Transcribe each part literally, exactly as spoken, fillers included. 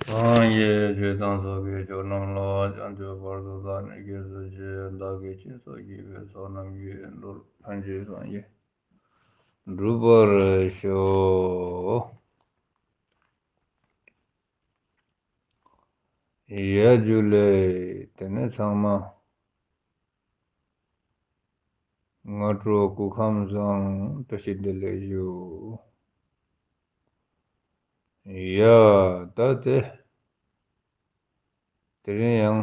སངས་རྒྱས་ཆོས་དང་ཚོགས་ཀྱི་མཆོག་རྣམས་ལ། བྱང་ཆུབ་བར་དུ་བདག་ནི་སྐྱེས་སུ་མཆི། བདག་གིས་སྦྱིན་སོགས་བགྱིས་པའི་ཚོགས་རྣམས་ཀྱིས། འགྲོ་ལ་ཕན་ཕྱིར་སངས་རྒྱས་འགྲུབ་པར་ཤོག། ཡ་ཇུ་ལེ། དེ་ནས་ཚང་མ་སྔ་དྲོ་སྐུ་ཁམས་བཟང་། བཀྲ་ཤིས་བདེ་ལེགས་ཞུ། ཡ། ད་དེ་དེ་རིང་ཡང་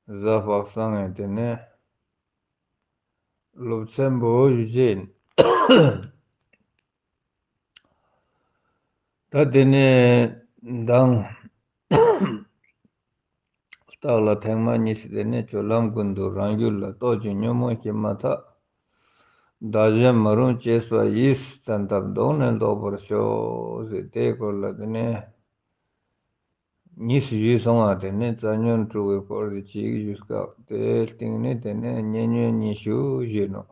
གཟའ་པ་སངས་ངས་དེ་ནས་སློབ་ཚན་པོ་ཞུ་རྒྱུ་ཡིན། ད་དེ་ནས་མདང་རྟགས་ལ་ཐེངས་མ་གཉིས་སུ་དེ་ནས་སྤྱོད་ལམ་ཀུན་ཏུ་རང་རྒྱུད་ལ་རྟོག་ཅིང་ཉོན་མོངས་སྐྱེས་མ་ཐག་བདག་གཞན་མ་རུངས་སྤྱོད་པ་ཡིས། བཙན་ཐབས་བཟློག་ནས་བཟློག་པར་ཤོག་ཟེར། དེའི་སྐོར་ལ་དེ་ནས་གཉིས་སུ་ཞུས་སོང་བ། དེ་ནས་རྩ་ཉོན་དྲུག་གི་སྐོར་དེ་གཅིག་ཞུས་སྐབས་དེའི་སྟེང་ནས་དེ་ནས་ཉེ་ཉོན་ཉི་ཤུ་ཞུས་ནོ།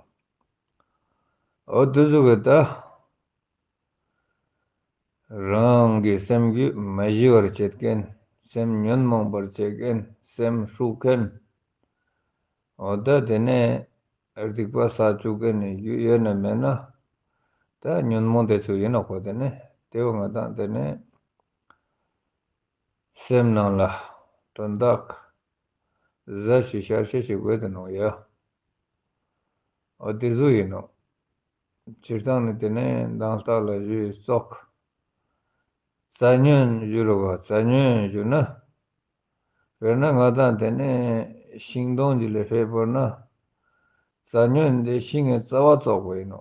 འོ་དེ་ཚོ་གི་ད། རང་གི་སེམས་རྒྱུད་མ་ཞི་བར་བྱེད་མཁན། སེམས་ཉོན་མོངས་པར་བྱེད་མཁན། སེམས་དཀྲུག་མཁན། འོ་ད་དེ་ནས་སྡིག་པ་བསགས་བཅུག་མཁན་ཡོད་ན་མེད་ན། ད་ཉོན་མོངས་དེ་ཚོ་ཡིན་ནོ་གོ། དེ་ནས་དེ་བོ་ང་དང་དེ་ནས་སེམས་ནང་ལ་དོན་དག་གཟབ་ཞིག་ཤར་ཤེས་ཤིག་དགོས་དེ་ནོ་ཡ། འོ་དེ་ཚོ་ཡིན་ནོ། སྤྱིར་བཏང་ནི་དེ་ནས་མདང་རྟགས་ལ་ཞུས་ཙོག་རྩ་ཉོན་ཞུ་རུ་བ། རྩ་ཉོན་ཞུ་ན། དཔེར་ན་ང་དང་དེ་ནས་ཤིང་སྡོང་གི་ལས་ཕེབས་པར་ན། རྩ་ཉོན་དེ་ཤིང་གི་རྩ་བ་བཙོག་པ་ཡིན་ནོ།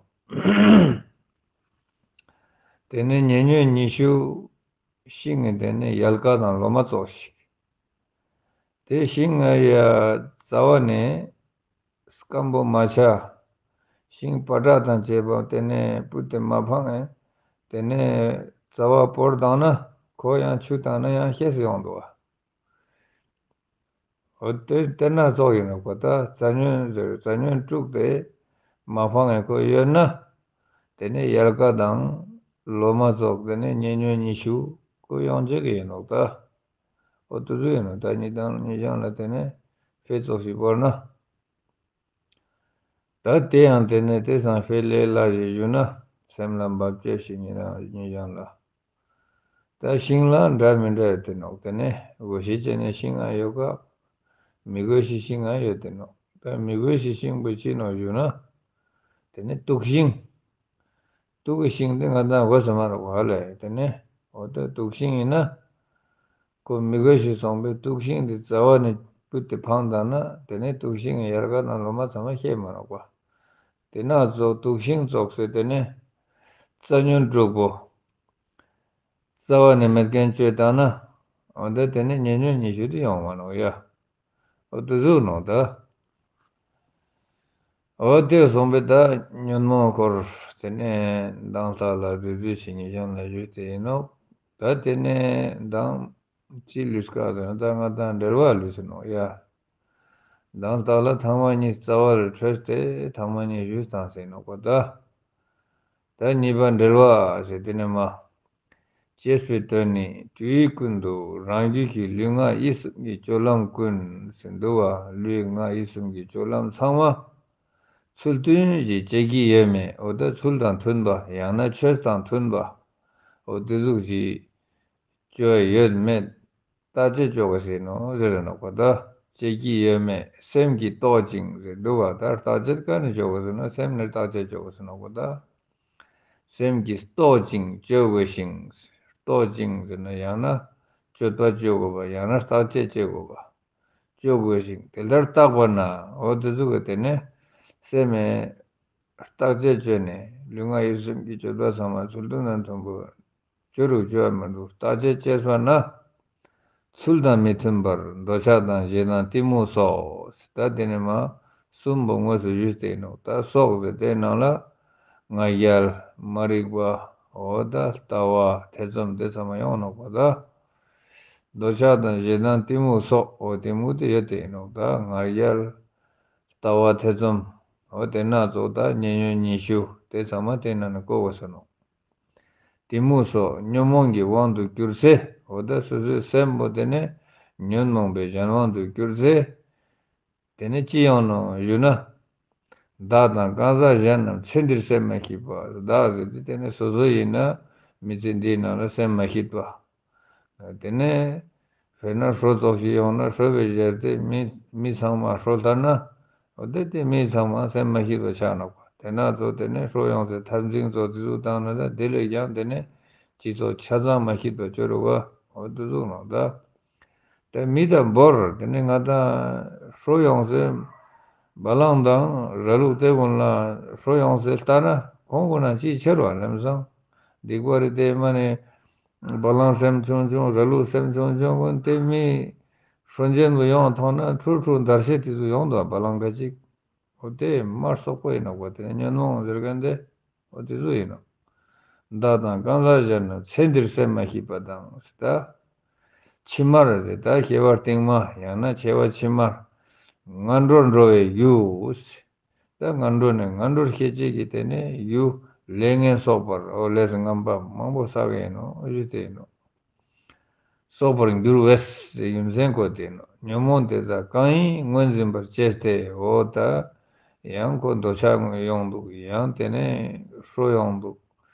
དེ་ནས་ཉེ་ཉོན་ཉི་ཤུ། ཤིང་གི་དེ་ནས་ཡལ་ག་དང་ལོ་མ་བཙོག་ཞིག་དེ་ཤིང་ང་ཡ་རྩ་བ་ནས་སྐམ་པོ་མ་ཆགས། ཤིང་པ་ཏྲ་དང་བཅས་པ་དེ་ནས་སྤུ་དེ་མ་འཕངས་ངས། དེ་ནས་རྩ་བ་བོར་བཏང་ན་ཁོ་ཡང་ཆུ་བཏང་ན་ཡང་ཤེས་སུ་ཡོང་འདུག་བ། འོ་དེ་དེ་ན་བཙོག་ཡིན་ནོ་གོ། ད་རྩ་ཉོན་ཟེར། རྩ་ཉོན་དཀྲུག་དེ་མ་འཕངས་ངས་ཁོ་ཡོད་ན། དེ་ནས་ཡལ་ག་དང་ལོ་མ་བཙོག་དེ་ནས་ཉེ་ཉོན་ཉི་ཤུ་ཁོ་ཡོང་བྱེད་ཀྱི་ཡིན་ནོ་ད། འོ་དེ་ཚོ་ཡིན་ནོ། ད་ཉི་དང་ཉི་ཤང་ལ་དེ་ནས་ཕེ་ཙོག་ཞིག་བོར་ན། ད་དེ་ཡང་དེ་ནས་དེ་སང་ཕེ་ལེ་ལ་ཞིག་ཞུ་ན། སེམས་ལ་འབབ་ཅེས་ཤིག་ཉི་དང་ཉི་ཤང་ལ། ད་ཤིང་ལ་འདྲ་མི་འདྲ་ཡོད་དེ་ནོ། དེ་ནས་དགོས་ཤེས་བྱས་ནས་ཤིང་ང་ཡོད་ཀ་མི་དགོས་ཤེས་ཤིང་ང་ཡོད་དེ་ནོ། ད་མི་དགོས་ཤེས་ཤིང་པོ་ཅི་ནོ་ཞུ་ན། དེ་ནས་དུག་ཤིང་། དུག་གི་ཤིང་དེ་ང་དང་དགོས་ས་མ་རེད་བ་ལས། དེ་ནས་འོ་ད་དུག་ཤིང་ཡིན་ན། ཁོ་མི་དགོས་ཤིག་སོང་པས་དུག་ཤིང་དེ་རྩ་བ་ནས་སྤུ་དེ་འཕངས་བཏང་ན། དེ་ནས་དུག་ཤིང་གི་ཡལ་ག་དང་ལོ་མ་ཚང་མ་ཤེས་མ་རོགས་པ། དེ་ན་བཙོག་དུག་ཤིང་བཙོག་ཟེར། དེ་ནས་རྩ་ཉོན་དྲུག་པོ་རྩ་བ་ནས་མེད་མཁན་བཅོས་བཏང་ན། འོ་ད་དེ་ནས་ཉེ་ཉོན་ཉི་ཤུ་དེ་ཡོང་མ་ནོ་ཡ། འོ་དེ་ཟུག་ནོ་ད། འོ་དེ་སོང་པས་ད་ཉོན་མོངས་སྐོར་དེ་ནས་མདང་ལྟག་ལ་བུད་བུད་ཞིག་ཉི་ཤང་ལ་ཞུས་ཏེ་ཡིན་ནོ། ད་དེ་ནས་མདང་ཅི་ལུས་ཀ་ཟེར་ན། ད་ང་དང་འབྲེལ་བ་ལུས་ཟེར་ནོ་ཡ། མདང་ལྟག་ལ་ཐ་མ་གཉིས་རྩ་བ་ལ་འཕྲོས་ཏེ་ཐ་མ་གཉིས་ཞུས་བཏང་ཟེར་ནོ་གོ་ད། ད་གཉིས་པ་འབྲེལ་བ་ཟེར་དེ་ནས་མ། ཅེས་པའི་དོན་ནི། དུས་ཀུན་ཏུ་རང་རྒྱུད་ཀྱི་ལུས་ངག་ཡིད་གསུམ་གྱི་སྤྱོད་ལམ་ཀུན་ཟེར་འདུག་བ། ལུས་ངག་ཡིད་གསུམ་གྱི་སྤྱོད་ལམ་ཚང་མ་ཚུལ་མཐུན་ཞིག་བྱེད་ཀྱི་ཡོད་མེད། འོ་ད་ཚུལ་དང་མཐུན་པ་ཡང་ན་ཆོས་དང་མཐུན་པ། འོ་དེ་ཟུག་ཅིག་བཅོས་ཡོད་མེད་བརྟག་དཔྱད་བཅོ་དགོས་ཟེར་ནོ་ཟེར་ནོ་གོ་ད། བྱེད་ཀྱི་ཡོད་མེད་སེམས་ཀྱིས་རྟོག་ཅིང་ཟེར་འདུག་བ། ད་བརྟག་དཔྱད་ག་ནས་བཅོ་དགོས་ཟེར་ན། སེམས་ནས་བརྟག་དཔྱད་བཅོ་དགོས་ཟེར་ནོ་གོ་ད། སེམས་ཀྱིས་རྟོག་ཅིང་བཅོ་དགོས་ཤིང་། རྟོག་ཅིང་ཟེར་ན་ཡང་ན་དཔྱོད་པ་བཅོ་དགོས་པ། ཡང་ན་བརྟག་དཔྱད་བཅོ་དགོས་པ། བཅོ་དགོས་ཤིང་དེ་ལྟར་བརྟགས་པ་ན། འོ་དེ་ཟུག་གི་དེ་ནས་སེམས་བརྟག་དཔྱད་བཅོས་ནས་ལུས་ངག་ཡིད་གསུམ་གྱི་སྤྱོད་པ་ཚང་མ་ཚུལ་མཐུན་དང་མཐུན་པར་བཅོ་རུ་བཅོ་བ་མི་འདུག་བརྟག་དཔྱད་བཅོས་པ་ན། ཚུལ་དང་མི་མཐུན་པར་འདོད་ཆགས་དང་ཞེ་སྡང་གཏི་མུག་སོགས། ད་དེ་ནས་མ་གསུམ་པོ་དངོས་སུ་ཞུས་ཏེ་ནོ། ད་སོགས་ཟེར་དེའི་ནང་ལ་ང་རྒྱལ། མ་རིག་པ། འོ་ད་ལྟ་བ་ཐེ་ཚོམ་དེ་ཚང་མ་ཡོང་ནོ་གོ་ད། འདོད་ཆགས་དང་ཞེ་སྡང་གཏི་མུག་སོགས། འོ་གཏི་མུག་དེ་ཡོད་དེ་ནོ། ད་ང་རྒྱལ། ལྟ་བ་ཐེ་ཚོམ། འོ་དེ་ན་ཙོག་ད་ཉེ་ཉོན་ཉི་ཤུ་དེ་ཚང་མ་དེ་ནང་ནས་བཀོད་དགོས་ཟེར་ནོ། གཏི་མུག་སོགས་ཉོན་མོངས་ཀྱི་དབང་དུ་གྱུར་ཚེ། འོ་ད་སོ་སོའི་སེམས་པོ་དེ་ནི་ཉོན་མོངས་པའི་གཞན་དབང་དུ་གྱུར་ཚེ། དེ་ནི་ཅི་ཡོང་ནོ་ཞུ་ན། བདག་དང་གང་ཟག་གཞན་རྣམས་ཚེ་འདིར་སེམས་མ་ཤེས་པ། བདག་ཟེར་དུས་དེ་ནི་སོ་སོ་ཡིན་ན་མི་ཚེ་འདིའི་ནང་ལ་སེམས་མ་ཤེས་པ། དེ་ནས་དཔེར་ན་ཧྲོ་ཙོགས་ཤིག་ཡོང་ན་ཧྲོ་བའི་ཞལ་ཏེ་མི་མི་ཚང་མ་ཧྲོ་ལྟར་ན། འོ་དེ་དེ་མི་ཚང་མ་སེམས་མ་ཤེས་པ་ཆགས་ནོག་པ། དེ་ན་ཚོ་དེ་ནས་ཧྲོ་ཡོང་སའི་འཐབ་འཛིང་ཚོ་དེ་ཚོ་བཏང་ན་ད་དེ་ལས་ཀྱང་དེ་ནས་སྤྱི་ཚོགས་ཆ་ཚང་མ་ཤེས་པ་བཅོ་རུ་བ། འོ་དེ་ཚོ་ནོག་ད། དེ་མི་དང་འབོར་དེ་ནས་ང་དང་ཧྲོ་ཡོང་སའི་བ་ལང་དང་ར་ལུག་དེ་ཀུན་ལ་ཧྲོ་ཡོང་སའི་ལྟ་ན་ཁོང་ཀུན་ན་ཅིའི་ཕྱིར་བ་ལམ་སང་སྡིག་པ་རེད་དེ་མ་ནས། བ་ལང་སེམས་ཆུང་ཆུང་ར་ལུག་སེམས་ཆུང་ཆུང་ཀུན་དེ་མི་ཧྲོ་འཇན་པོ་ཡོང་ཐོང་ན་ཁྲུ་ཁྲུ་འདར་ཤེས་དེ་ཚོ་ཡོང་འདུག་བ་ལང་ཁ་ཅིག་འོ་དེ་མར་སོག་པོ་ཡིན་ནོག་པ། དེ་ནས་ཉོན་མོངས་ཟེར་མཁན་དེ་འོ་དེ་ཚོ་ཡིན་ནོག་བདག་དང་གང་ཟག་གཞན་རྣམས་ཚེ་འདིར་སེམས་མ་ཤེས་པ་དང་ཟེར་ད། ཕྱི་མར་ཟེར་ད་སྐྱེ་བ་རྟིང་མ་ཡང་ན་སྐྱེ་བ་ཕྱི་མར་ངན་འགྲོར་འགྲོ་བའི་རྒྱུ། ད་ངན་འགྲོ་ནས་ངན་འགྲོར་སྐྱེ་བྱེད་ཀྱི་དེ་ནས་རྒྱུ་ལས་ངན་བསགས་པར། འོ་ལས་ངན་པ་མང་པོ་བསགས་ཡིན་ནོ་ཞུ་དེ་ཡིན་ནོ། བསགས་པར་འགྱུར་བས་ཟེར་རྒྱུ་མཚན་ཁོ་དེ་ཡིན་ནོ། ཉོན་མོངས་དེ་དག་གང་ཡིན་ངོས་འཛིན་པར་བྱས་ཏེ། འོ་ད་ཡང་ཁོ་འདོད་ཆགས་ཡོང་འདུག་ཡང་དེ་ནས་ཧྲོ་ཡོང་འདུག་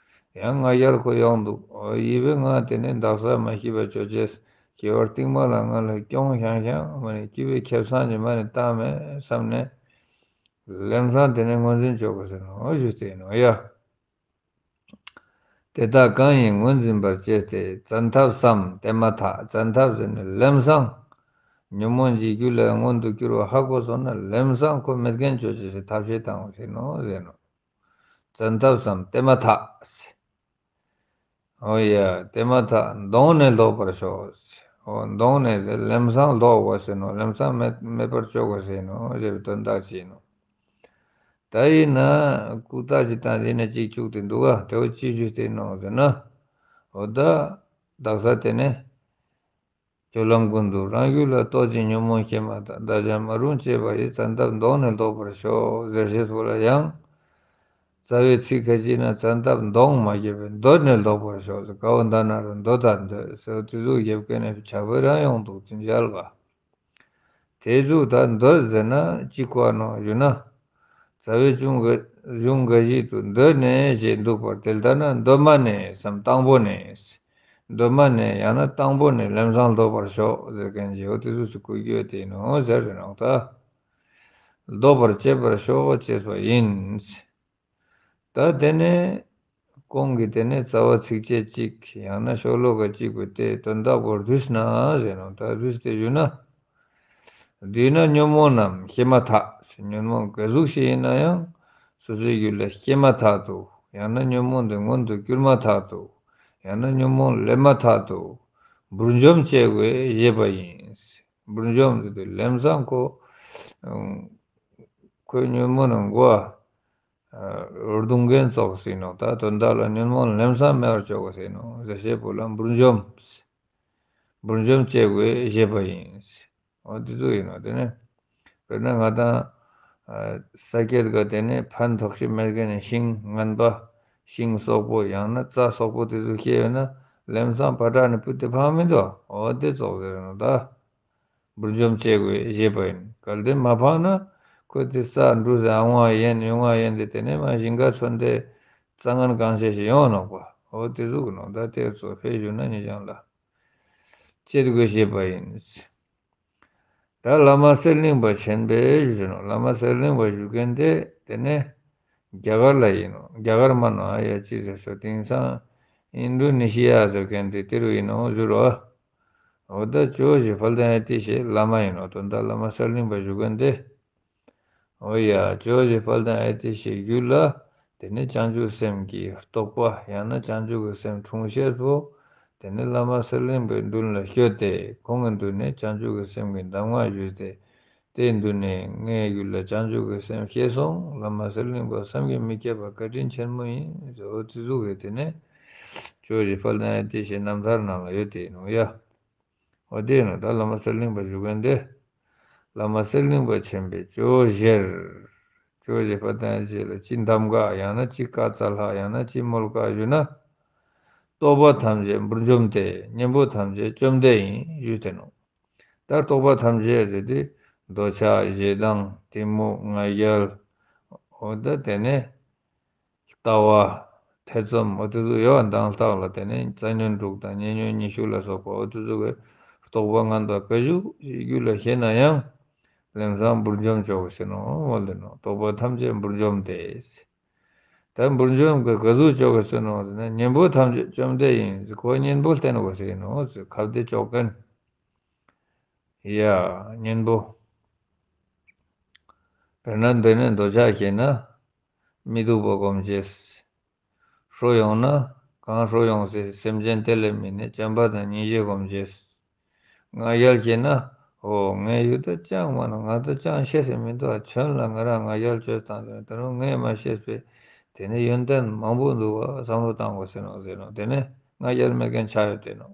ཡང་ང་རྒྱལ་ཁོ་ཡོང་འདུག་འོ་ཡིན་པས་ང་དེ་ནས་འདག་ས་མ་ཤེས་པ་ཅོ་ཅེས་སྐྱེ་བ་རྟིང་མ་ལ་ང་ལ་སྐྱོང་ཤང་ཤང་མ་ནས་སྐྱེ་བའི་ཁེ་བཟང་ཅིག་མ་ནས་བཏང་མེད་བསམ་ནས། ལམ་སང་དེ་ནས་ངོས་འཛིན་བཅོ་དགོས་ཟེར་ནོ་ཞུ་དེ་ཡིན་ནོ་ཡ། དེ་དག་གང་ཡིན་ངོས་འཛིན་པར་བྱས་ཏེ། བཙན་ཐབས་སམ་དེ་མ་ཐག་བཙན་ཐབས་ཟེར་ནས་ལམ་སང་ཉོན་མོངས་ཀྱི་རྒྱུ་ལས་མངོན་དུ་གྱུར་བ་ཧ་གོ་སོང་ན་ལམ་སང་ཁོ་མེད་མཁན་བཅོ་ཅེས་སི་ཐབས་ཤེས་བཏང་དགོས་ཟེར་ནོ་ཟེར་ནོ། བཙན་ཐབས་སམ་དེ་མ་ཐག་འོ་ཡ། དེ་མ་ཐག་གདོང་ནས་ལྡོག་པར་ཤོག་འོ་གདོང་ནས་ཟེར་ལམ་སང་ལྡོག་དགོས་ཟེར་ནོ། ལམ་སང་མེད་མེད་པར་བཅོ་དགོས་ཟེར་ནོ་ཞེས་པའི་དོན་དག་ཅིག་ཡིན་ནོ། ད་ཡིན་ན་ལྐུགས་རྟགས་ཅིག་བཏང་དེ་ནས་ཅིག་བཅུག་སྟེ་འདུག་ག་དེ་བོ་ཅི་ཞུས་ཏེ་ནོ་ཟེར་ན། འོ་ད་དག་ས་དེ་ནས། སྤྱོད་ལམ་ཀུན་ཏུ་རང་རྒྱུད་ལ། ལྟོ་ཅན་ཉོན་མོངས་སྐྱེས་མ་ཐག། བདག་ཅག་མ་རུངས་སྤྱད་པ་ཡིས། བཙན་ཐབས་གདོང་ནས་ལྡོག་པར་ཤོག་ཟེར་ཤེས་པོ་ལ་ཡང་། རྩ་བའི་ཚིག་ཁ་ཅིག་ན་བཙན་ཐབས་གདོང་མ་བརྒྱབ་པས་འདོད་ནས་ལྡོག་པར་ཤོག་ཟེར། དཀའ་བ་འདའ་ན་རུང་འདོད་དང་འདོད་ཟེར་བ་དེ་ཟུག་བརྒྱབ་མཁན་ནས་ཇག་པ་རང་ཡོང་འདུག་དེ་འཇལ་བ། དེ་ཟུག་ད་འདོད་ཟེར་ན་ཅི་གོ་ནོ་ཞུ་ན། རྩ་བའི་གཞུང་འགའ་གཞུང་འགའ་ཞིག་ཏུ་འདོད་ནས་ཞེས་འདུག་པར་དེ་ལྟར་ན་གདོད་མ་ནས་སམ་དང་པོ་ནས། གདོད་མ་ནས་ཡང་ན་དང་པོ་ནས་ལམ་སང་ལྡོག་པར་ཤོག་ཟེར་མཁན་ཞེའོ། དེ་ཚོ་ཚུ་གོ་རྒྱུ་ཡོད་དེ་ནོ་ཟེར་རེ་ནོག་ད། ལྡོག་པར་བྱེད་པར་ཤོག་ཅེས་པ་ཡིན། ད་དེ་ནས་གོང་གི་དེ་ནས་རྩ་བ་ཚིགས་བཅད་གཅིག་ཡང་ན་ཤོ་ལོ་ཀ་གཅིག་པོ་དེ་དོན་དག་པོ་བསྡུས་ན་ཟེར་ནོ། ད་བསྡུས་ཏེ་ཞུ་ན། བསྡུས་ན་ཉོན་མོངས་རྣམས་སྐྱེས་མ་ཐག་ཉོན་མོངས་ག་ཟུག་ཞིག་ཡིན་ན་ཡང་སོ་སོའི་རྒྱུད་ལ་སྐྱེས་མ་ཐག་ཏུ། ཡང་ན་ཉོན་མོངས་དེ་མངོན་དུ་གྱུར་མ་ཐག་ཏུ། ཡང་ན་ཉོན་མོངས་སླེབས་མ་ཐག་ཏུ། འབུར་འཇོམས་བྱེད་དགོས་ཞེས་པ་ཡིན། འབུར་འཇོམས་དེ་དུས་ལམ་སང་ཁོ། ཁོའི་ཉོན་མོངས་ནི་འགོ་བ། རྡུང་མཁན་ཙོགས་ཟིན་ནོ། ད་དོན་དག་ལ་ཉོན་མོངས་ལམ་སང་མེད་པར་བཅོ་དགོས་ཟེར་ནོ། ཟེར་བཤད་པོ་ལ་འབུར་འཇོམས། འབུར་འཇོམས་བྱེད་དགོས་ཞེས་པ་ཡིན། འོ་དེ་ཚོ་ཡིན་ནོ། དེ་ནས་དཔེར་ན་ང་དང་ས་སྐྱེད་ཀ་དེ་ནས་ཕན་ཐོགས་ཤིག་མེད་མཁན་ནས་ཤིང་ངན་པ། ཤིང་སོག་པོ་ཡང་ན་རྩྭ་སོག་པོ་དེ་ཚོ་སྐྱེས་ཡོད་ན་ལམ་སང་ཕ་བྲག་ནས་བུད་དེ་ཕང་མི་འདུག་འོ་དེ་ཙོགས་ཟེར་ནོ་ད། འབུར་འཇོམས་བྱེད་དགོས་ཞེས་པ་ཡིན། གལ་ཏེ་མ་འཕངས་ན་ཁོས་དེ་རྩྭ་འབྲུ་ཟེར་ཨ་ཝང་ཡན་ཡུང་ང་ཡན་དེ་དེ་ནས་མ་ཞིང་ཁ་ཚོན་དེ་རྩྭ་ངན་གང་ཆེ་ཞིག་ཡོང་ནོག་པ། འོ་དེ་ཟུག་ནོ། ད་དེ་ཚོ་ཕེ་ཞུ་ན་ཉེ་ཞང་ལ་བྱེད་དགོས་ཞེས་པ་ཡིན། ད་བླ་མ་གསེར་གླིང་པ་ཆེན་པོས་ཞུ་ནོ། བླ་མ་གསེར་གླིང་པ་ཞུ་མཁན་དེ་དེ་ནས་རྒྱ་གར་ལ་ཡིན་ནོ། རྒྱ་གར་མ་ནོ་ཨ་ཡ་ཅི་ཟེར་ཤོ་དེང་སང་ཨིན་ཌོ་ནེ་ཤི་ཡ་ཟེར་མཁན་དེ་དེ་རུ་ཡིན་ནོ་ཟུར་རོ། འོ་ད་ཇོ་བོ་རྗེ་དཔལ་ལྡན་ཨ་ཏི་ཤའི་བླ་མ་ཡིན་ནོ། དོན་དག་བླ་མ་གསེར་གླིང་པ་བཞུགས་མཁན་དེ། འོ་ཡ། ཇོ་བོ་རྗེ་དཔལ་ལྡན་ཨ་ཏི་ཤའི་རྒྱུད་ལ་དེ་ནས་བྱང་ཆུབ་སེམས་ཀྱི་རྟོགས་པ་ཡང་ན་བྱང་ཆུབ་ཀྱི་སེམས་འཁྲུངས་ཤེས་པོ། དེ་ནས་བླ་མ་གསེར་གླིང་པའི་མདུན་ལ་བསྐྱོད་དེ་ཁོང་གི་མདུན་ནས་བྱང་ཆུབ་ཀྱི་སེམས་ཀྱི་གདམས་ངག་ཞུས་ཏེ། དེའི་མདུན་ནས་ངའི་རྒྱུད་ལ་བྱང་ཆུབ་ཀྱི་སེམས་སྐྱེས་སོང་། བླ་མ་གསེར་གླིང་པ་བསམ་གྱིས་མི་ཁྱབ་པ་བཀའ་དྲིན་ཆེན་མོ་ཡིན་ཟེར། འོ་དེ་ཟུག་གི་དེ་ནས་ཇོ་བོ་རྗེ་དཔལ་ལྡན་ཨ་ཏི་ཤའི་རྣམ་ཐར་ནང་ལ་ཡོད་དེ་ཡིན་ནོ་ཡ། འོ་དེ་ཡིན་ནོ། ད་བླ་མ་གསེར་གླིང་པ་བཞུགས་མཁན་དེ། བླ་མ་གསེར་གླིང་པ་ཆེན་པོས་ཇོ་བོ་རྗེར། ཇོ་བོ་རྗེ་དཔལ་ལྡན་ཨ་ཏི་ཤ་ལ་ཅི་གདམས་ངག་ཡང་ན་ཅི་བཀའ་སྩལ་ལྷག་ཡང་ན་ཅི་མོལ་བཀའ་ཞུས་ན། རྟོག་པ་ཐམས་ཅད་འབུར་འཇོམས་ཏེ། གཉེན་པོ་ཐམས་ཅད་བཅོམ་ལྡན་ཡིན་ཞུས་ཏེ་ནོ། ད་རྟོག་པ་ཐམས་ཅད་ཟེར་དུས་འདོད་ཆགས་ཞེ་སྡང་གཏི་མུག་ང་རྒྱལ། འོ་ད་དེ་ནས་ལྟ་བ་ཐེ་ཚོམ་འོ་དེ་ཚོ་ཡོད་པ་དང་ལྟག་ལ། དེ་ནས་རྩ་ཉོན་དྲུག་དང་ཉེ་ཉོན་ཉི་ཤུ་ལ་སོགས་པ་འོ་དེ་ཚོ་གི་རྟོག་པ་ངན་པ་ག་ཞུགས་ཤིག་རྒྱུད་ལ་སྐྱེས་ན་ཡང་ལམ་སང་འབུར་འཇོམས་ཆོག་གི་ཟེར་ནོ། འོ་དེ་ནོ། རྟོག་པ་ཐམས་ཅད་འབུར་འཇོམས་ཏེ། ད་འབུར་འཇོམས་ཀྱི་ག་ཟུག་ཆོག་གི་ཟེར་ནོ་ཟེར་ན། གཉེན་པོ་ཐམས་ཅད་བཅོམ་ལྡན་ཡིན་ཟེར། ཁོ་གཉེན་པོ་བསྟེན་དགོས་ཟེར་ནོ་ཟེར། ཁ་བདེ་ལྕོག་མཁན། ཡ། གཉེན་པོ། དཔེར་ན་འདི་ནས་འདོད་ཆགས་སྐྱེས་ན་མི་སྡུག་པ་སྒོམ་བྱེད། ཧྲོ་ཡོང་ན་གང་ཧྲོ་ཡོང་སྲིད་སེམས་ཅན་དེ་ལ་དམིགས་ནས་བྱམས་པ་དང་སྙིང་རྗེ་སྒོམ་བྱེད། ང་རྒྱལ་སྐྱེས་ན། འོ་ངའི་ཡུལ་དུ་ཅང་མ་ན་ང་དུ་ཅང་ཤེས་སེ་མི་འདུག་ཨ། ཁྱོད་ལ་ང་རང་ང་རྒྱལ་བཅོས་བཏང་ཟེར་ནས། དེ་ནོ་ངས་མ་ཤེས་པའི་དེ་ནས་ཡོན་ཏན་མང་པོ་འདུག་བ། བསམ་བློ་བཏང་དགོས་ཟེར་ནོ་ཟེར་ནོ། དེ་ནས་ང་རྒྱལ་མེད་མཁན་ཆགས་ཡོད་དེ་ནོ།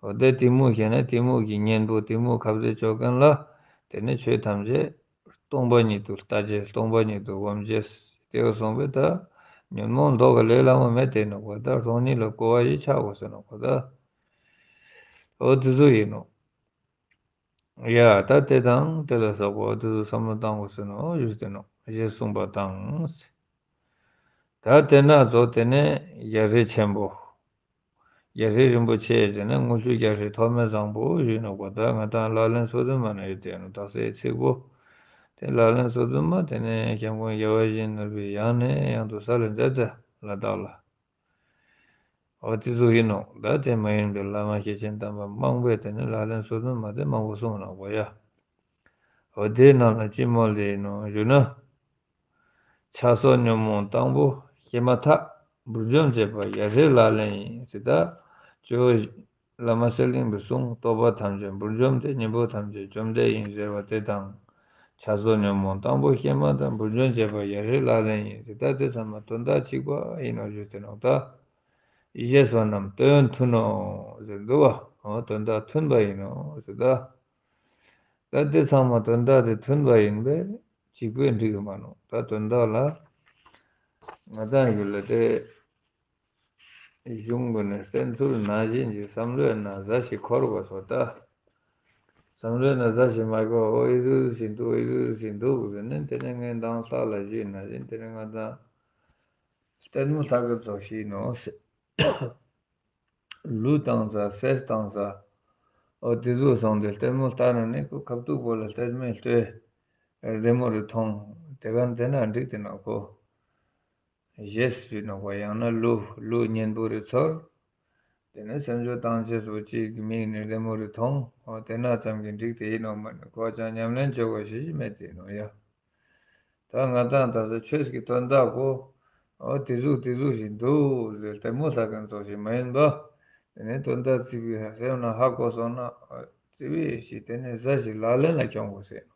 འོ་དེ་གཏི་མུག་ཤེས་ན་གཏི་མུག་གི་གཉེན་པོ་གཏི་མུག་ཁ་བདེ་ལྕོག་མཁན་ལ་དེ་ནས་ཆོས་ཐམས་ཅད་སྟོང་པ་ཉིད་དུ་ལྟ་བྱེད། སྟོང་པ་ཉིད་དུ་སྒོམ་བྱེད། དེ་བ་སོང་པས་ད་ཉོན་མོངས་ལྡོག་གི་ལས་སླ་མོ་མེད་དེ་ནོ་གོ། ད་སྟོང་ཉིད་ལ་གོ་བ་ཞིག་ཆགས་དགོས་ཟེར་ནོ་གོ། ད་འོ་དེ་ཚོ་ཡིན་ནོ། ཡ། ད་དེ་དང་དེ་ལ་སོགས་པ་འོ་དེ་ཚོ་བསམ་བློ་བཏང་དགོས་ཟེར་ནོ་ཞུས་ཏེ་ནོ། ཞེས་གསུངས་པ་དང་། ད་དེ་ན་ཚོ་དེ་ནས་རྒྱལ་སྲས་ཆེན་པོ། རྒྱལ་སྲས་རིན་པོ་ཆེ་ཟེར་ན་དངུལ་ཆུ་རྒྱལ་སྲས་ཐོགས་མེད་བཟང་པོ་ཞུས་ནོ་གོ། ད་ང་དང་ལག་ལེན་སོ་བདུན་མ་ན་ཡོད་དེ་ནོ། དག་སའི་ཚིག་པོ་དེ་ལག་ལེན་སོ་བདུན་མ། དེ་ནས་སྐྱབས་མགོན་རྒྱལ་བ་ཡིད་བཞིན་ནོར་བུས་ཡང་ནས་ཡང་དུ་ས་ལ་མཛད་དེ་ལ་དྭགས་ལ། འོ་དེ་ཚོ་ཡིན་ནོ། ད་དེ་མ་ཡིན་པའི་བླ་མ་སྐྱེས་ཆེན་དམ་པ་མང་པོས་དེ་ནས་ལག་ལེན་སོ་བདུན་མ་དེ་མང་པོ་གསུངས་ནོ་གོ་ཡ། འོ་དེའི་ནང་ལ་ཅི་མོལ་ལེ་ཡིན་ནོ་ཞུ་ན། ཆགས་སོགས་ཉོན་མོངས་དང་པོ་སྐྱེས་མ་ཐག་འབུར་འཇོམས་བྱེད་པ་རྒྱལ་སྲས་ལག་ལེན་ཡིན་ཟེར། ད་ཇོ་བོ་བླ་མ་གསེར་གླིང་པའི་གསུང་རྟོག་པ་ཐམས་ཅད་འབུར་འཇོམས་ཏེ་གཉེན་པོ་ཐམས་ཅད་བཅོམ་ལྡན་ཡིན་ཟེར་བ་དེ་དང་། ཆགས་སོགས་ཉོན་མོངས་དང་པོ་སྐྱེས་མ་ཐག་འབུར་འཇོམས་བྱེད་པ་རྒྱལ་སྲས་ལག་ལེན་ཡིན་ཟེར། ད་དེ་ཚང་མ་དོན་དག་གཅིག་པ་ཡིན་ནོ་ཞུས་ཏེ་ནོ། ད་ཞེས་པ་རྣམས་དོན་མཐུན་ནོ་ཟེར་འདུག་བ། འོ་དོན་དག་མཐུན་པ་ཡིན་ནོ་ཟེར། ད་ད་དེ་ཚང་མ་དོན་དག་དེ་མཐུན་པ་ཡིན་པས་གཅིག་པས་འགྲིག་གི་མ་ནོ། ད་དོན་དག་ལ་ང་དང་ཡུལ་ལ་དེ་གཞུང་གི་ནས་བསྟན་ཚུལ་ནང་བཞིན་གྱི་བསམ་བློའི་ནང་ཟ་ཞིག་འཁོར་དགོས་སོ། ད་བསམ་བློའི་ནང་ཟ་ཞིག་མ་འཁོར། འོ་ཨི་ཟུ་ཞིག་འདུག་ཨི་ཟུ་ཞིག་འདུག་ཟེར་ནས། དེ་ནས་ངས་མདང་ས་ལ་ཞུས་ནང་བཞིན་དེ་ནས་ང་དང་ལྟད་མོ་ལྟ་གི་ཚོ་ཞིག་ནོ། ལུས་བཏང་ས་སེམས་བཏང་ས། འོ་དེ་ཚོ་སོང་སྟེ་ལྟད་མོ་ལྟ་ན་ནི་ཁོ་ཁ་ཐུག་པོ་ལ་ལྟད་མོའི་ལྟོས་བདེ་མོ་རེ་མཐོང་། དེ་ག་དེ་ན་འགྲིག་དེ་ན་ཁོ་ཞེས་ཞུས་ནོ་གོ། ཡང་ན་ལུས་ལུས་གཉེན་པོ་རེ་ཚོར། དེ་ནས་སེམས་ཚོར་བཏང་ཆེད་སོ་གཅིག་གི་མིག་ནས་ལྟད་མོ་རེ་མཐོང་། འོ་དེ་ན་ཙམ་གྱིས་འགྲིག་དེ་ཡིན་ནོ་མ་ནི་ཁོ་ཅང་ཉམས་ལེན་བྱེད་དགོས་ཞེས་མེད་དེ་ནོ་ཡ། ད་ང་དང་ད་ས་ཆོས་ཀྱི་དོན་དག་གོ། འོ་དེ་ཟུག་དེ་ཟུག་ཞིག་འདུག་ཟེར་ལྟད་མོ་ལྟ་མཁན་ཚོ་ཞིག་མ་ཡིན་པ། དེ་ནས་དོན་དག་རྩིས་པའི་སེམས་ནང་ཧ་གོ་སོང་ན་རྩིས་པའི་ཞིག་དེ་ནས་ཟ་ཞིག་ལག་ལེན་ལ་འཁྱོངས་དགོས་ཟེར།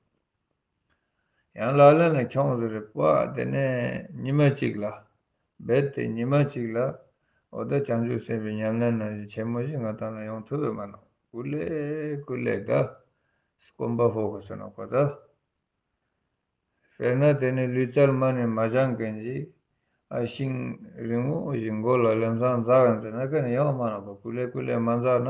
ཡང་ལག་ལེན་ལ་འཁྱོངས་ཟེར་རེད་པ། དེ་ནས་ཉི་མ་གཅིག་ལ་རྦད་དེ་ཉི་མ་གཅིག་ལ་འོ་ད་བྱང་ཆུབ་སེམས་དཔའི་ཉམས་ལེན་ནང་བཞིན་ཆེན་མོ་ཞིག་ང་དང་ལ་ཡོང་ཐུབ་པས་མ་ནོ། ཀུ་ལེ་ཀུ་ལེ་ད་སྐོམ་པ་ཕོག་གོ་ཟེར་ནོ་གོ་ད། དཔེར་ན་དེ་ནི་ལུས་རྩལ་མ་ནི་མ་སྦྱང་མཁན་གྱིས་ཨ་ཤིང་རིང་མོ་ཞིག་མགོ་ལ་ལམ་སང་འཛེག་གིན་ཟེར་ན་ཀ་ནི་ཡོང་མ་ནོ་གོ། ཀུ་ལེ་ཀུ་ལེ་མ་འཛེག་ན་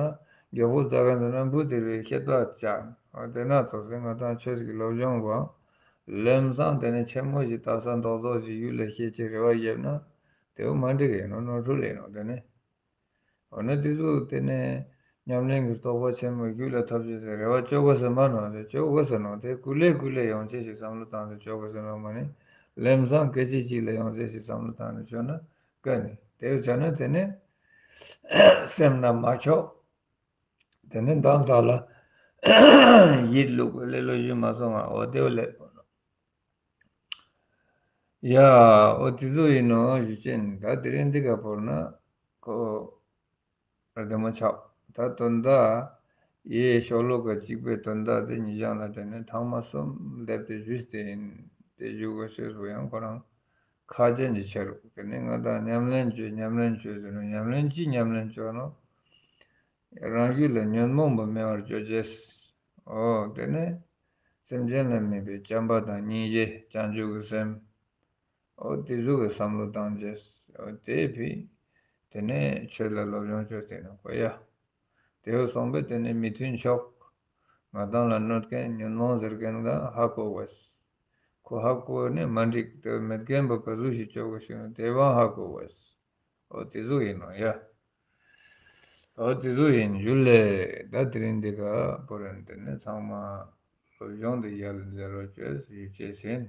མགྱོགས་པོ་འཛེག་གིན་ཟེར་ན་འབུ་དེ་རུ་ཤེད་པ་བཅག། འོ་དེ་ན་ཚོ་ཟེར་ང་དང་ཆོས་ཀྱི་སློབ་སྦྱོང་བ་ལམ་སང་དེ་ནི་ཆེན་མོ་ཞིག་ལྟ་ས་མདོག་མདོག་ཞིག་ཡུལ་ལ་ཤེས་ཀྱི་རེ་བ་བརྒྱབ་ན་དེ་བོ་མ་འགྲིག་ཡིན་ནོ། ནོར་འཁྲུལ་ཡིན་ནོ་དེ་ནི། འོ་ན་དེ་ཚོ་དེ་ནས་ཉམས་ལེན་གྱི་རྟོགས་པ་ཆེན་པོ་རྒྱུད་ལ་ཐོབ་ཅེས་སི་རེ་བ་བཅོལ་དགོས་ཟེར་མ་ནོ། དེ་བཅོལ་དགོས་ཟེར་ནོ། དེ་ཀུ་ལེ་ཀུ་ལེ་ཡོང་ཅེས་ཤིག་བསམ་བློ་བཏང་སྟེ་བཅོལ་དགོས་ཟེར་ནོ་མ་ནི། ལམ་སང་སྐད་ཅིག་གཅིག་ལ་ཡོང་ཅེས་ཤིག་བསམ་བློ་བཏང་ནས་བཅོལ་ན་དཀའ་ནི། དེ་བྱས་ན་དེ་ནས་སེམས་ནང་མ་ཁྱོག་དེ་ནས་མདང་དག་ལ་ཡིད་ལུག་པའི་ལེ་ལོ་ཞུ་མ་སོང་ང་། འོ་དེ་བོ་ལེགས་པོ་ནོ། ཡ། འོ་དེ་ཚོ་ཡིན་ནོ་ཞུ་ཅན། ད་དེ་རིང་འདི་ག་བོར་ན་ཁོ། ར་དེ་མོ་ཆགས། ད་དོན་དག་ཡེ་ཤོ་ལོ་ཀ་གཅིག་པའི་དོན་དག་དེ་ཉིད་སྦྱང་ལ་དེ་ནས་ཐེངས་མ་གསུམ་བསྡེབས་ཏེ་ཞུས་ཏེ་ཡིན། དེ་ཞུ་དགོས་ཤེས་སུ་ཡང་ཁོ་རང་ཁག་ཅན་གྱི་ཕྱིར་རོ། དེ་ནས་ང་དང་ཉམས་ལེན་བྱོས་ཉམས་ལེན་བྱོས་ཟེར་ནོ། ཉམས་ལེན་ཅི་ཉམས་ལེན་བྱོས་ནོ། རང་རྒྱུད་ལ་ཉོན་མོངས་པ་མེད་པར་བཅོ་བྱེད། འོ་དེ་ནས་སེམས་ཅན་ལ་དམིགས་པའི་བྱམས་པ་དང་སྙིང་རྗེ་བྱང་ཆུབ་ཀྱི་སེམས། འོ་དེ་ཟུག་གི་བསམ་བློ་བཏང་བྱས། འོ་དེ་ཕི་ དེ་ནས་ཆོས་ལ་སློབ་སྦྱོང་བྱོས་ཟེར་ནས་གོ་ཡ། དེ་བས་སོང་པས་དེ་ནས་མི་མཐུན་ཕྱོགས། ང་དང་ལ་གནོད་མཁན་ཉོན་མོངས་ཟེར་མཁན་ག་ཧ་གོ་བས། ཁོ་ཧ་གོ་ནས་མ་འགྲིག་དེ་མེད་མཁན་པོ་ག་ཟུག་ཞིག་བཅོ་དགོས་ཤིག་ན་དེ་བའང་ཧ་གོ་བས། འོ་དེ་ཟུག་ཡིན་ནོ་ཡ། འོ་དེ་ཟུག་ཡིན་རྒྱུ་ལས་ད་དེ་རིང་འདི་ག་པོ་རན་དེ་ནས་ཚང་མ་སློབ་སྦྱོང་འདི་ཡར་ལ་མཛད་རོགས་བྱོས་ཞུ་བྱས་ཟིན།